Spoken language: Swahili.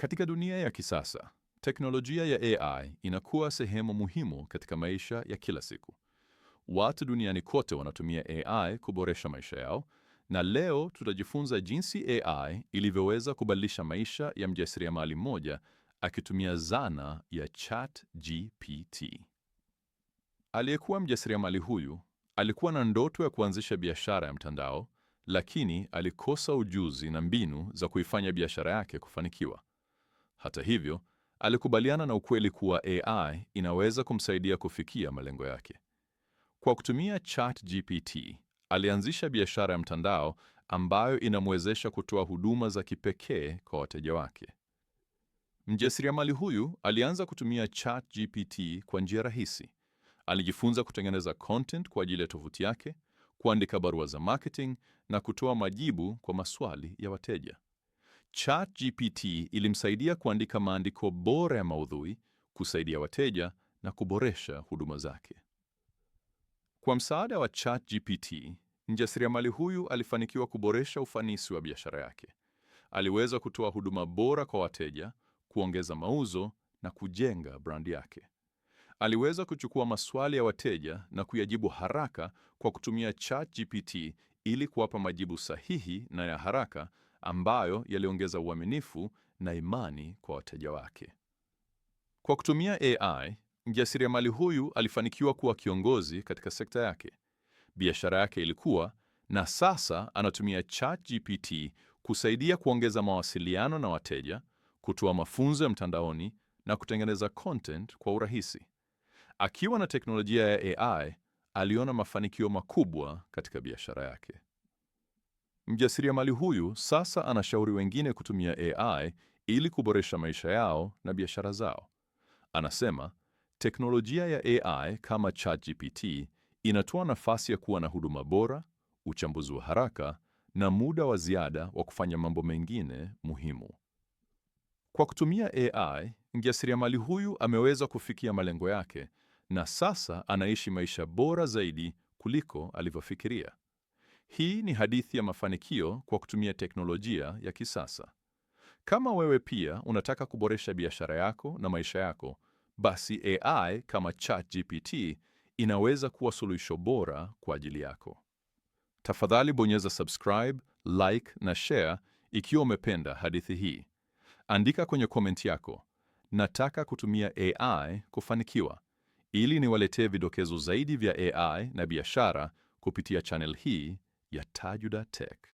Katika dunia ya kisasa, teknolojia ya AI inakuwa sehemu muhimu katika maisha ya kila siku. Watu duniani kote wanatumia AI kuboresha maisha yao, na leo tutajifunza jinsi AI ilivyoweza kubadilisha maisha ya mjasiriamali mmoja akitumia zana ya ChatGPT. Aliyekuwa mjasiriamali huyu alikuwa na ndoto ya kuanzisha biashara ya mtandao, lakini alikosa ujuzi na mbinu za kuifanya biashara yake kufanikiwa. Hata hivyo, alikubaliana na ukweli kuwa AI inaweza kumsaidia kufikia malengo yake. Kwa kutumia ChatGPT, alianzisha biashara ya mtandao ambayo inamwezesha kutoa huduma za kipekee kwa wateja wake. Mjasiriamali huyu alianza kutumia ChatGPT kwa njia rahisi. Alijifunza kutengeneza content kwa ajili ya tovuti yake, kuandika barua za marketing na kutoa majibu kwa maswali ya wateja. ChatGPT ilimsaidia kuandika maandiko bora ya maudhui, kusaidia wateja na kuboresha huduma zake. Kwa msaada wa ChatGPT, mjasiriamali huyu alifanikiwa kuboresha ufanisi wa biashara yake. Aliweza kutoa huduma bora kwa wateja, kuongeza mauzo na kujenga brand yake. Aliweza kuchukua maswali ya wateja na kuyajibu haraka kwa kutumia ChatGPT ili kuwapa majibu sahihi na ya haraka ambayo yaliongeza uaminifu na imani kwa wateja wake. Kwa kutumia AI, mjasiriamali huyu alifanikiwa kuwa kiongozi katika sekta yake. Biashara yake ilikuwa na sasa anatumia ChatGPT kusaidia kuongeza mawasiliano na wateja, kutoa mafunzo ya mtandaoni na kutengeneza content kwa urahisi. Akiwa na teknolojia ya AI, aliona mafanikio makubwa katika biashara yake. Mjasiriamali huyu sasa anashauri wengine kutumia AI ili kuboresha maisha yao na biashara zao. Anasema teknolojia ya AI kama ChatGPT inatoa nafasi ya kuwa na huduma bora, uchambuzi wa haraka na muda wa ziada wa kufanya mambo mengine muhimu. Kwa kutumia AI, mjasiriamali huyu ameweza kufikia malengo yake na sasa anaishi maisha bora zaidi kuliko alivyofikiria. Hii ni hadithi ya mafanikio kwa kutumia teknolojia ya kisasa. Kama wewe pia unataka kuboresha biashara yako na maisha yako, basi AI kama ChatGPT inaweza kuwa suluhisho bora kwa ajili yako. Tafadhali bonyeza subscribe, like na share ikiwa umependa hadithi hii. Andika kwenye comment yako, "Nataka kutumia AI kufanikiwa," ili niwaletee vidokezo zaidi vya AI na biashara kupitia channel hii ya Tajuda Tech.